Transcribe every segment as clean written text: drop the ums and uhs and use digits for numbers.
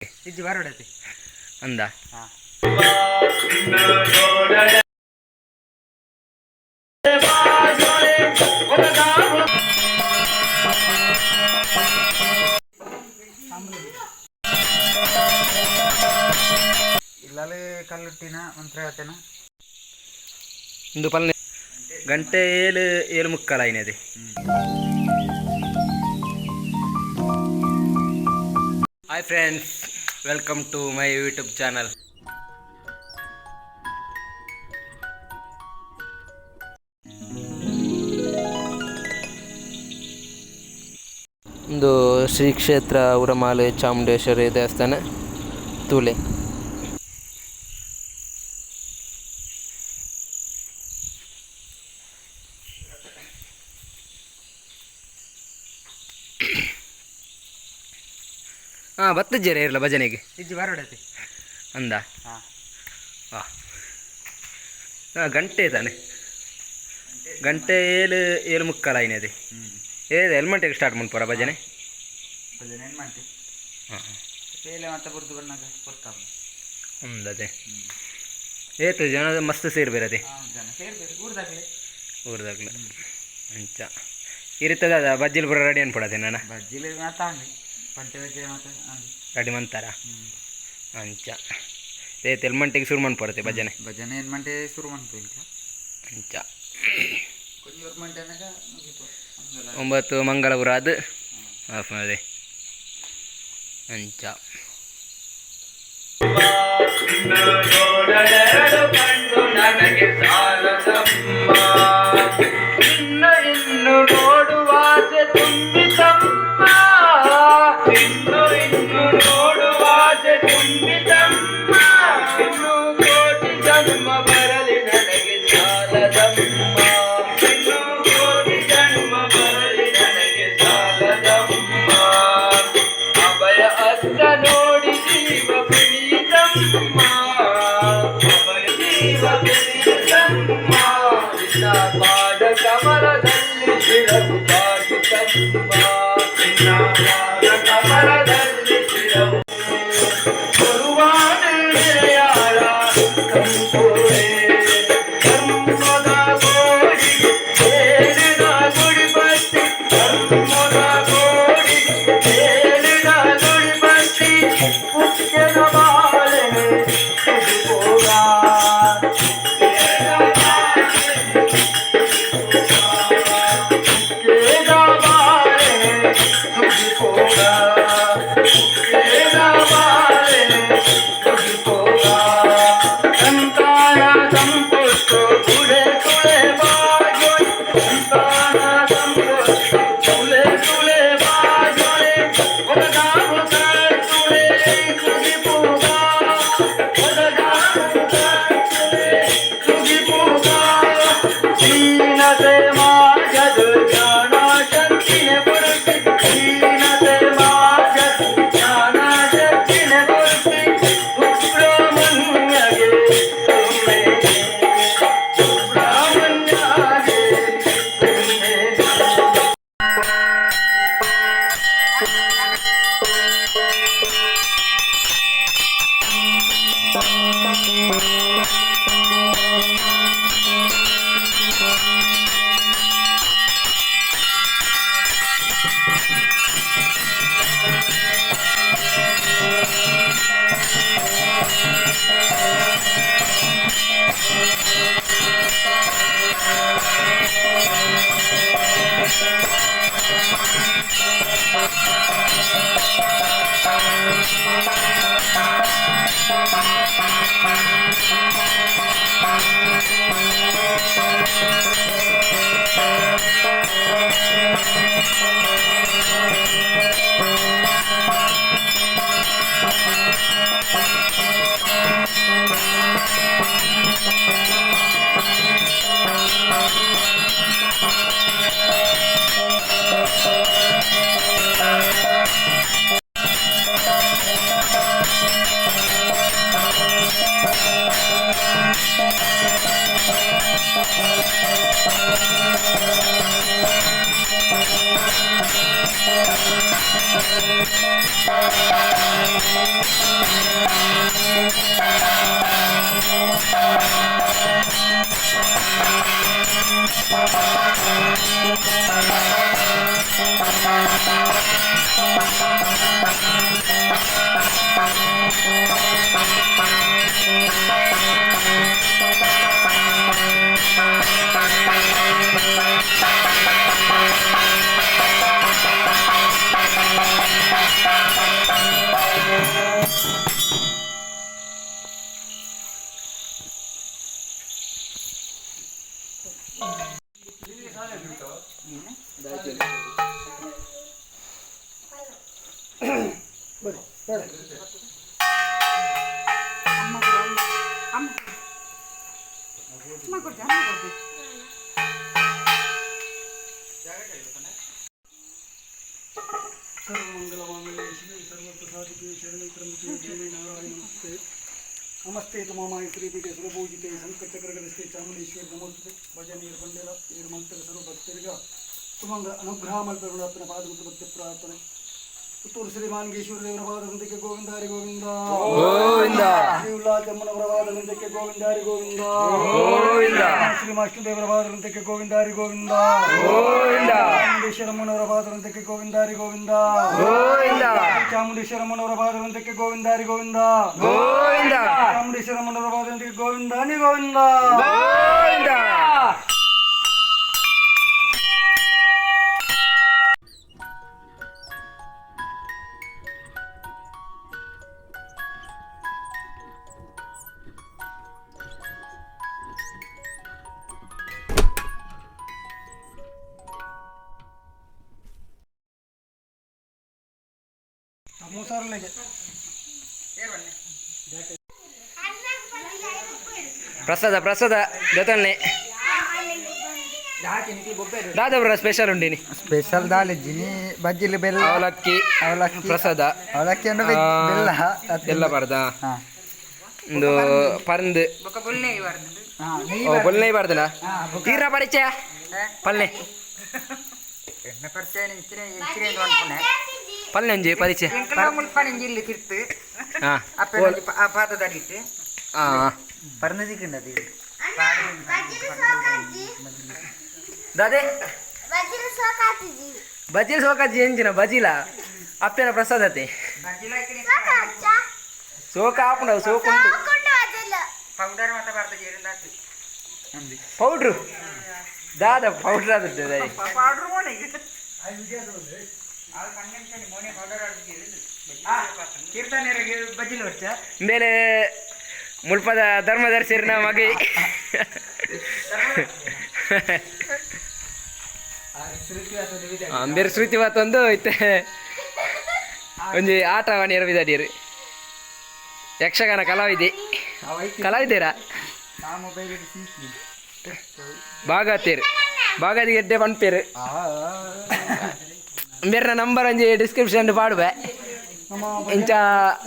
ಇಜ್ಜಿ ಬರೋಡತಿ. ಅಂದ. ಹಾ. ಇಲ್ಲಲ್ಲಿ ಕಲ್ಲುಟ್ಟಿನ ಮಂತ್ರ. ಇಂದು ಪಲ್ಲೆ ಗಂಟೆ ಏಳು ಏಳು ಮುಕ್ಕಾಲ ಐನದೆ. Hi friends, welcome to my YouTube channel. ಒಂದು ಶ್ರೀ ಕ್ಷೇತ್ರ ಉರಮಾಲೆ ಚಾಮುಂಡೇಶ್ವರಿ ದೇವಸ್ಥಾನ ತೂಲೆ. ಹಾಂ, ಬತ್ತಜ್ಜರ ಇರಲ್ಲ ಭಜನೆಗೆ? ಇಜ್ಜಿ ಬರೋಡತಿ. ಅಂದ. ಹಾ. ಹಾಂ ಹಾಂ, ಗಂಟೆ ತಾನೆ, ಗಂಟೆ ಏಳು ಏಳು ಮುಕ್ಕಾಲ ಐನದೆ. ಏಳು ಎಲ್ಮಂಟೆಗೆ ಸ್ಟಾರ್ಟ್ ಮಾಡ್ಪೋರ ಭಜನೆ? ಭಜನೆ ಏನು ಮಾಡ್ತಿ? ಹಾಂ. ಬೇಲೆ ಮತ್ತೆ ಬುರ್ದು ಬಣ್ಣಾಗ ಕೊಡ್ತಾವ. ಅದೇ, ಏತು ಜನ ಮಸ್ತ್ ಸೇರ್ಬೇರದೆ. ಹಾಂ, ಜನ ಸೇರ್ಬೇಕು ಊರ್ದಾಗಲಿ. ಊರ್ದಾಗ್ಲ ಅಂಚ ಇರ್ತದ ಅದ ಬಜ್ಜಿಲ್ ಪೂರ ರೆಡಿ ಅನ್ಪಡದೆ ನಾನು. ಬಜ್ಜಿಲಿ ಮಾತಾ ಅಂಡಿ ಪಂಚವೆಜ್ಜೆ ಮಾತ ಅಂಡಿ. ರೆಡಿ ಮಂತಾರ. ಅಂಚ ಏತ್ ಎಲ್ಮಂಟೆಗೆ ಶುರು ಮನ್ಪಡತೆ ಭಜನೆ? ಭಜನೆ ಏನು ಮಂಟೆ ಶುರು ಮಾಡ್ತು ಇಂಕ. ಅಂಚ. ಕೊಂಚ ಮಂಟೆ ಅನ್ನಾಗ ಮುಗೀತು ಹಂಗಲ್ಲ. 9 ಮಂಗಳಪುರ ಅದು ಆಫ್ ಅದೇ ಅಂಚ. ಇನ್ನು ಇನ್ನು ನೋಡುವಾಸೆ ತುಂಬಿತಮ್ಮ, ಇನ್ನು ಇನ್ನು ನೋಡುವಾಸೆ ತುಂಬಿತಮ್ಮ, ಇನ್ನು ಕೋಟಿ ಜನ್ಮ ಬರಲಿ ನನಗೆ ಸಾಲದಮ್ಮ, ಇನ್ನು ಕೋಟಿ ಜನ್ಮ ಬರಲಿ ನನಗೆ ಸಾಲದಮ್ಮ, ಅಭಯ ಅತ್ತ ನೋಡಿ ಜೀವ ಪುನೀತಮ್ಮ, ಅಭಯ ಜೀವ ಪುನೀತಮ್ಮ, ನಿನ್ನ ಪಾದ ಕಮಲದಲ್ಲಿ ಶಿರವು ಬಾಗಿತಮ್ಮ, ನಿನ್ನ ಪಾದ ಕಮಲದಲ್ಲಿ ಶಿರವು ಬರುವಾನೆಯಾರ ಕಂಪೋರೆ ಧರ್ಮದ ಕೋಡಿಗೆ ಏಳಿನ ಗುಡಿಬತ್ತಿ, ಧರ್ಮದ ಕೋಡಿಗೆ ಏಳಿನ ಗುಡಿಬತ್ತಿ, ಪುಕ್ಕನ ಬಾಳೆ ತುದಿಪೋಗ, ಪುಕ್ಕೇದ ಬಾಳೆ ತುದಿಪೋಗ, ಪುಕ್ಕೇದ ಬಾಳೆ ತುದಿಪೋಗ, ಸಂತಾನ ಸಂಪುಷ್ಟು ತುಳೆ ತುಳೆ ಬಾಜೋಯ್, ಸಂತಾನ ಸಂಪುಷ್ಟು ತುಳೆ ತುಳೆ ಬಾಜೋಯ್, ಒದಗಾವು ತುಳೆ ತುದಿಪೋಗ, ಒದಗಾವು ತುಳೆ ತುದಿಪೋಗ, ದೀನತೆ ಮಾಜದ ಜ್ಞಾನ ಶಕ್ತಿನೆ ಪುರುಷಿ, ದೀನತೆ ಮಾಜದ ಜ್ಞಾನ ಶಕ್ತಿನೆ ಪುರುಷಿ, ಸುಬ್ರಹ್ಮಣ್ಯಗೆ ತುಮೆ, ಸುಬ್ರಹ್ಮಣ್ಯಗೆ ತುಮೆ. नमस्ते तुमामाय ಶ್ರೀಪೀಠೆ ಸುರಪೂಜಿತೆ ಸಂಕಟಚಕ್ರಗರಿಷ್ಠೆ ಚಾಮುಂಡೇಶ್ವರಿ ನಮೋಸ್ತುತೆ. ಭಜನೀರ್ ಬಂಡೇರ ಏರು ಮಂತ್ರ ಸರ್ವ ಭಕ್ತರಿಗ ತುಮಂಗ ಅನುಗ್ರಹ ಮಲ್ಪೆಗಳ ಪಾದಮುಖ ಭಕ್ತಿ ಪ್ರಾರ್ಥನೆ. ಪುತ್ತೂರು ಶ್ರೀ ಮಾನ್ಗೇಶ್ವರ ದೇವರ ಪಾದವೃಂದಕ್ಕೆ ಗೋವಿಂದ ಹರಿ ಗೋವಿಂದ ಗೋವಿಂದ. ಶ್ರೀ ಉಲ್ಲಾಚಮ್ಮನವರ ಪಾದವೃಂದಕ್ಕೆ ಗೋವಿಂದ ಹರಿ ಗೋವಿಂದ ಗೋವಿಂದ. ಶ್ರೀ ಮಾಷ್ಣು ದೇವರ ಪಾದವೃಂದಕ್ಕೆ ಗೋವಿಂದ ಹರಿ ಗೋವಿಂದ ಗೋವಿಂದ. ಚಾಮುಂಡೇಶ್ವರಮ್ಮನವರ ಪಾದವೃಂದಕ್ಕೆ ಗೋವಿಂದ ಹರಿ ಗೋವಿಂದ ಗೋವಿಂದ. ಚಾಮುಂಡೇಶ್ವರಮ್ಮನವರ ಪಾದವೃಂದಕ್ಕೆ ಗೋವಿಂದ ಹರಿ ಗೋವಿಂದ ಗೋವಿಂದ. ಚಾಮುಂಡೇಶ್ವರಮ್ಮನವರ ಪಾದವೃಂದಕ್ಕೆ ಗೋವಿಂದ ಹರಿ ಗೋವಿಂದ ಗೋವಿಂದ. ಪ್ರಸಾದ ಪ್ರಸಾದ ಜೊತೆನೆ ದಾದಬ್ರ ಸ್ಪೆಷಲ್ ಉಂಡಿನಿ. ಸ್ಪೆಷಲ್ ದಾಲಿಜ್ಜಿನಿ ಬಜ್ಜಿಲಿ ಬೆಲ್ಲ ಅವಲಕ್ಕಿ ಅವಲಕ್ಕಿ ಪ್ರಸಾದ ಅವಲಕ್ಕಿ ಅಂದ್ರೆ ಬೆಲ್ಲ ಎಲ್ಲ ಬಾರ್ದ ಒಂದು ಪರಂದು ಹಾ ಬೊಲ್ನೆ ಬಾರ್ದನ ತೀರ ಪರಿಚಯ ಪಲ್ನೆ ಪಲ್ನೆ ಒಂಜಿ ಪರಿಚಯ. ಹಾ ಹಾ ದಾದೆ ಬಜಿಲ್ ಸೋಕಾಜಿ ಎಂಜಿನ ಬಜಿಲ ಅಪ್ಪೆನ ಪ್ರಸಾದತೆ ಸೋಕ ಆಪುಂಡು ಸೋಕು ಉಂಟು ಪೌಡ್ರು ದಾದ ಪೌಡ್ರ್ ಆದದ್ದು ಮೇಲೆ ಮುಲ್ಪದ ಧರ್ಮದರ್ಶಿರ್ನ ಮಗಿ ಬೇರೆ ಶ್ರುತಿ ಒಂದು ಇತ್ತೆ ಒಂಜಿ ಆಟ ವಾಣಿಯರ ಯಕ್ಷಗಾನ ಕಲಾವಿದೆ ಕಲಾವಿದೇರಾ ಭಾಗತೀರ್ ಭಾಗತಿ ಗೆಡ್ಡೆ ಪನ್ಪೇರು ಬೇರೆ ನಂಬರ್ ಒಂಜಿ ಡಿಸ್ಕ್ರಿಪ್ಷನ್ ಪಾಡುವೆ ಇಂಚ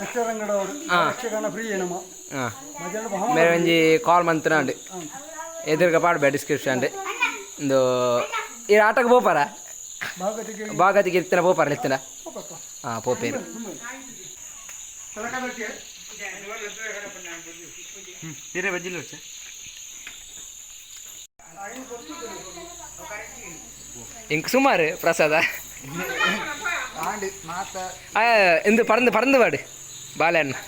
ಯಕ್ಷಗಾನ ಫ್ರೀ ನಮ್ಮ ಹಾಂ ಬೇರೆ ಒಂಜಿ ಕಾಲ್ ಮಂತ್ನಾಂಡ್ ಎದುರ್ಗ ಪಾಡುವೆ ಡಿಸ್ಕ್ರಿಪ್ಷನ್ ಒಂದು ಈ ಆಟಕ್ಕೆ ಪೋಪಾರ ಭಾಗತಿಗೆ ಇರ್ತಾನೆ ಪೋಪಾರ ಇರ್ತಾನ ಹಾಂ ಪೋಪೇರು ಇಂಕ್ ಸುಮಾರು ಪ್ರಸಾದ ಇಂದು ಪರಂದು ಪರಂದು ಪಾಡು ಬಾಳೆಹಣ್ಣು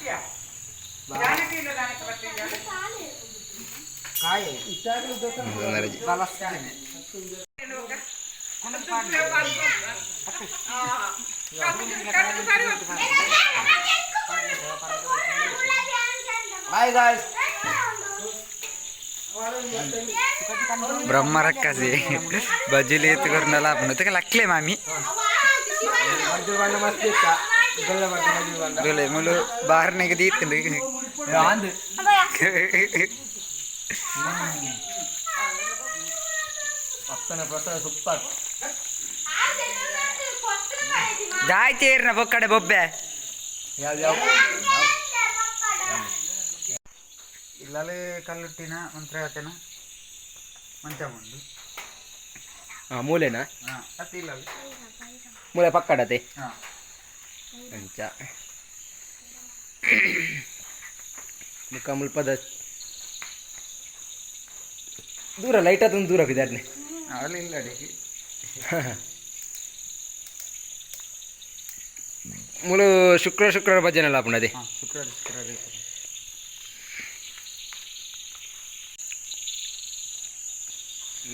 ಹಾಯ್ ಗಾಯ್ಸ್ ಬ್ರಹ್ಮ ರಕ್ಕಸಿ ಬಜ್ಜಿಲಿ ಎತ್ತುಕೊರ್ನಲ್ಲ ಆಪುಂಡು ಲಕ್ಲೆ ಮಾಮಿ ಮುಲು ಬಾರ್ನೆಗೆ ದೀತುಂಡು ಸೂಪರ್ ದಾಯ್ತೇರ್ನ ಬೊಕ್ಕಡೆ ಬೊಬ್ಬೆ ಇಲ್ಲಲ್ಲಿ ಕಲ್ಲುಟ್ಟಿನ ಮಂತ್ರಾಚನ ಮಂಚ ಉಂಡು. ಹಾಂ ಮೂಲೆನಾ? ಹಾಂ ಅತ್ತೆ ಇಲ್ಲ. ಮೂಲೆ ಪಕ್ಕಡತೆ. ಹಾಂ. ಅಂಚ ಬೊಕ್ಕ ಮುಲ್ಪದ ದೂರ ಲೈಟ್ ಆತಂದು ದೂರ ಬಿದ್ದಾಡ್ನೆ. ಅವಳು ಇಲ್ಲ ಅಡಿಗೆ. ಮೂಲು ಶುಕ್ರ ಶುಕ್ರವಾರ ಭಜನೆ ಎಲ್ಲ ಆಪುಂಡು ಅದೇ. ಹಾಂ, ಶುಕ್ರವಾರ ಶುಕ್ರವಾರ ಇರ್ತದೆ.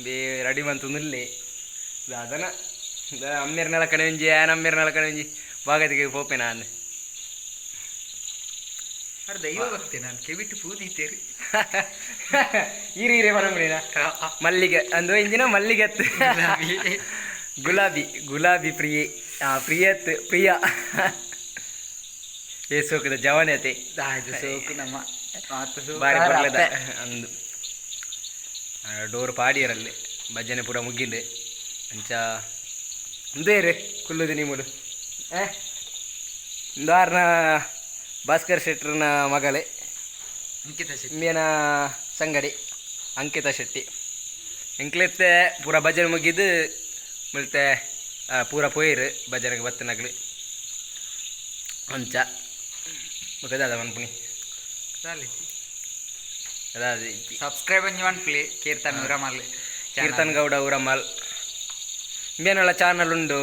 ಬೇ ರೆಡಿ ಮಂತೊಂದುಲ್ಲೆ ದಾದನ ಅಮ್ಮೇರ್ನೆಲ ಕಡೆ ಒಂಜಿ ಆನ್ ಅಮ್ಮೇರ್ನೆಲ ಕಡೆ ಒಂಜಿ ಭಾಗತಿಗೆ ಪೋಪೆ ನಾನು. ಅರೆ ದೈವ ಭಕ್ತಿ ನಾನು ಕೆವಿಟ್ಟು ಪೂದೀತೇರಿ. ಈರಿ ಈರೆ ಪರಂಪರೆನಾ ಮಲ್ಲಿಗೆ ಅಂದು ಇಂಜಿನ ಮಲ್ಲಿಗೆ ಅತ್ತು. ಗುಲಾಬಿ ಗುಲಾಬಿ ಪ್ರಿಯೆ ಆ ಪ್ರಿಯತ್ ಪ್ರಿಯ ಏ ಸೋಕದ ಜವನೆ ಅತೆ. ದಾದ ಸೋಕು ನಮ್ಮ ಮಾತು ಸೋಕು. ಬಾರಿ ಬರ್ಲದ ಅಂದು ಡೋರ್ ಪಾಡಿಯರಲ್ಲಿ ಭಜನೆ ಪೂರ ಮುಗಿಂಡೆ. ಅಂಚ ಉಂದೇರು ಕುಲ್ಲುದು ನಿಮ್ಮದು ಇಂದಾರ್ನ ಭಾಸ್ಕರ್ ಶೆಟ್ಟರ್ನ ಮಗಳೇ. ಅಂಕಿತ ಶೆಟ್ಟಿ. ಇಂಬಿಯನ ಸಂಗಡಿ ಅಂಕಿತಾ ಶೆಟ್ಟಿ. ಎಂಕ್ಲೆತ್ತೆ ಪೂರ ಭಜನೆ ಮುಗಿದು ಮುಲ್ತೆ ಪೂರ ಪೋಯಿರು ಭಜನೆಗೆ ಬತ್ತನಗ್ಲು. ಅಂಚ ಬೊಕ ದಾದ ಮನ್ಪುನಿ? ದಾಲಿಜಿ. ದಾದ? ಸಬ್ಸ್ಕ್ರೈಬ್ ಅಂಜಿ ಮನ್ಪುಲಿ ಕೀರ್ತನ್ ಉರಮಲ್. ಕೀರ್ತನ್ ಗೌಡ ಊರಮ್ಮಲ್ ಇಂಬಿಯನಲ ಚಾನಲ್ ಉಂಡು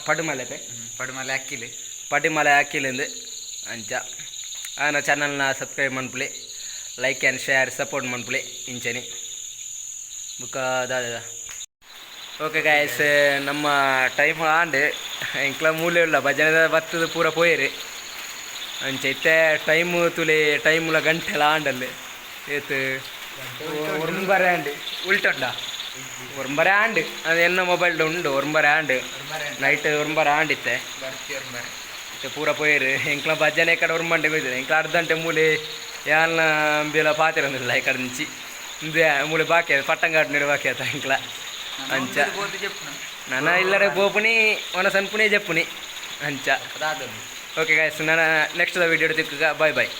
ಪಡುಮಲೆ ಪೆ. ಪಡುಮಲೆ ಅಕ್ಕಿಲಿ. ಪಡುಮಲೆ ಅಕ್ಕಿಲಿಂದು. ಅಂಚ ಆನ ಚಾನಲ್ನ ಸಬ್ಸ್ಕ್ರೈಬ್ ಮನ್ಪುಲಿ, ಲೈಕ್ ಆ್ಯಂಡ್ ಶೇರ್ ಸಪೋರ್ಟ್ ಮನ್ಪುಲಿ ಇಂಚನಿ. ಬುಕ್ಕ ದಾದ? ಓಕೆ ಗಾಯಸ್, ನಮ್ಮ ಟೈಮ್ ಆಂಡ್. ಎಂಕ್ಲ ಮೂಲೆ ಉಲ್ಲ ಭಜನೆದ ಬತ್ತದ ಪೂರ ಪೋಯಿರಿ. ಅಂಚ ಇತ್ತೆ ಟೈಮು ತುಲೆ ಟೈಮುಲ ಗಂಟೆಲ ಆಂಡಲ್ಲಿ. ಏತ್? ಒರ್ಂಬರೆ ಆಂಡ್. ಉಲ್ಟೊಂಡ ಒರ್ಂಬರೆ ಆಂಡ್. ಅದು ಎನ್ನ ಮೊಬೈಲ್ಡ್ ಉಂಡು. ಒರ್ಂಬರೆ ಆಂಡ್, ನೈಟ್ ಒರ್ಂಬರೆ ಆಂಡ್ ಇತ್ತೆ. ಬರ್ತಿ ಒರ್ಂಬರೆ. ಇತ್ತೆ ಪೂರ ಪೋಯಿರು. ಎಂಕ್ಲ ಭಜನೆ ಕಡೆ ಒರ್ಂಬಂಡೆ ಹೋಯ್ತದೆ. ಎಂಕ್ಲ ಅರ್ಧ ಗಂಟೆ ಮೂಲೆ ಯಾಲ್ನ ಅಂಬಿಲ ಪಾತಿರಂದಿಲ್ಲ ಈ ಕಡೆ నుంచి. ಇಂದು ಮೂಲೆ ಬಾಕಿ ಪಟ್ಟಂಗಾಡ್ ನೀರು ಬಾಕಿ ಆತ ಎಂಕ್ಲ. ಅಂಚ ಬೋದು ಜೆಪ್ಪುನ. ನನ್ನ ಇಲ್ಲರೆ ಪೋಪುನಿ ಒನ ಸನ್ಪುನಿ ಜೆಪ್ಪುನಿ ಅಂಚ. ದಾದೊಂದು. ಓಕೆ ಗಾಯ್ಸ್, ನನ್ನ ನೆಕ್ಸ್ಟ್ ವಿಡಿಯೋ ತಿಕ್ಕುಗ. Bye boy.